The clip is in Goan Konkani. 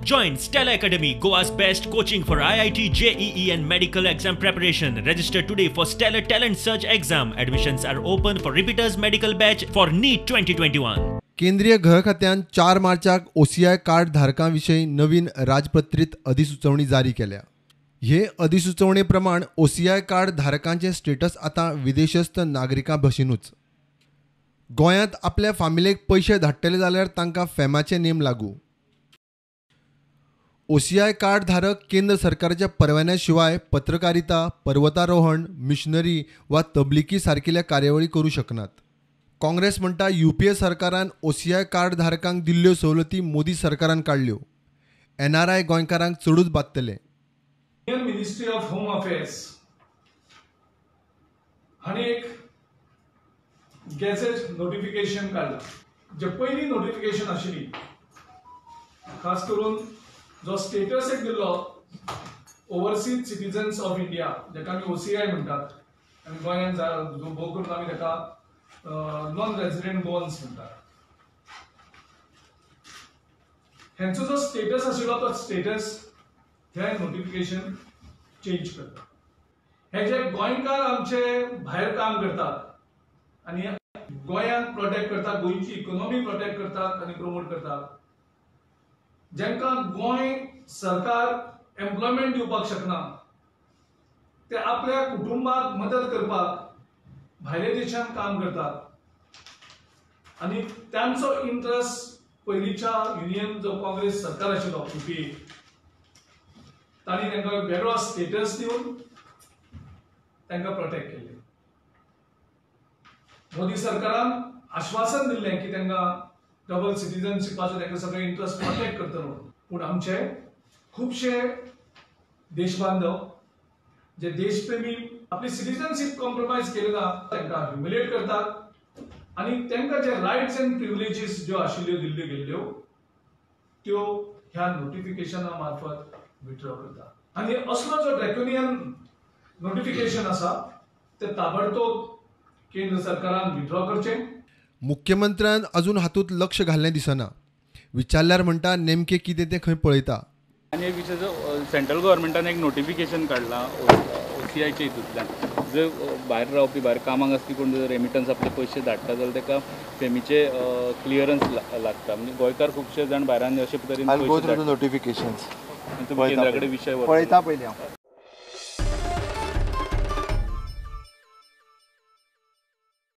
Join Stellar Academy, Goa's best coaching for IIT, JEE and medical exam preparation. Register today for Stellar Talent Search exam. Admissions are open for repeaters medical batch for NEET 2021. केंद्रीय घर खात्यान 4 मार्चाक ओसीआय कार्ड धारकां विशीं नवीन राजपत्रीत अधिसुचोवणी जारी केल्या. हे अधिसुचोवणे प्रमाण ओसीआय कार्ड धारकांचे स्टेटस आतां विदेशस्थ नागरिकां भशेनूच. गोंयांत आपल्या फामिलेक पयशे धाडटले जाल्यार तांकां फेमाचे नेम लागू. ओसीआय कार्ड धारक केंद्र सरकाराच्या परवान्या शिवाय पत्रकारिता, पर्वतारोहण, मिशनरी वा तबलिकी सारकिल्या कार्यावळी करूं शकनात. काँग्रेस म्हणटा यूपीए सरकारान ओसीआय कार्ड धारकांक दिल्ल्यो सवलती मोदी सरकारान काडल्यो. एनआरआय गोंयकारांक चडूच बादतले. Indian ministry of home affairs हांणी एक गॅझेट नोटिफिकेशन काडलां. जे पयली नोटिफिकेशन आशिल्ली, खास करून जो स्टेटस एक दिल्लो ओवरसीज सिटीजन्स ऑफ इंडिया, जाका आमी ओसीआय म्हणटात आनी गोंयांत भोव करून आमी ताका नॉन रेजिडेंट गोवन्स म्हणटात, हेंचो जो स्टेटस आशिल्लो तो स्टेटस हे नोटिफिकेशन चेंज करता. हे जे गोंयकार आमचे भायर काम करतात आनी गोंयांक प्रोटेक्ट करतात, गोंयची इकोनॉमी प्रोटेक्ट करतात आनी प्रमोट करतात, जांकां गोंय सरकार एम्प्लॉयमेंट दिवपाक शकना, ते आपल्या कुटुंबाक मदत करपाक भायल्या देशांत काम करतात आनी तांचो इंट्रस्ट पयलींच्या युनियन जो काँग्रेस सरकार आशिल्लो यूपीए, तांणी तांकां वेगळो स्टेटस दिवन तांकां प्रोटेक्ट केल्ले. मोदी सरकारान आश्वासन दिल्लें की तांकां डबल सिटीजनशिपाचो तांकां सगळे इंट्रस्ट प्रोटेक्ट करतलो, पूण आमचे खुबशे देशबांधव जे देशप्रेमी आपली सिटीजनशीप कॉम्प्रोमायज केली ना, तांकां ह्युमिलेट करतात आनी तांकां जे रायट्स एंड प्रिविलेजीस ज्यो आशिल्ल्यो दिल्ल्यो गेल्ल्यो त्यो ह्या नोटिफिकेशना मार्फत विथड्रॉ करता. आनी असलो जो ड्रॅकोनियन नोटिफिकेशन आसा ते ताबडतोब केंद्र सरकारान विथड्रॉ करचें. मुख्यमंत्र्यान अजून हातूंत लक्ष घाल्लें दिसना. विचारल्यार म्हणटा नेमकें कितें तें खंय पळयता. आनी एक विशय, सेंट्रल गव्हर्मेंटान एक नोटिफिकेशन काडलां ओसीआयच्या हितूंतल्यान, जर भायर रावपी भायर कामाक आसपी कोण जर रेमिटन्स आपले पयशे धाडटा जाल्यार ताका फेमीचे क्लियरन्स लागता. म्हणजे गोंयकार खुबशे जाण भायरान अशे तरेन नोटिफिकेशन केंद्रा कडेन विशय पळयता पयलीं हांव.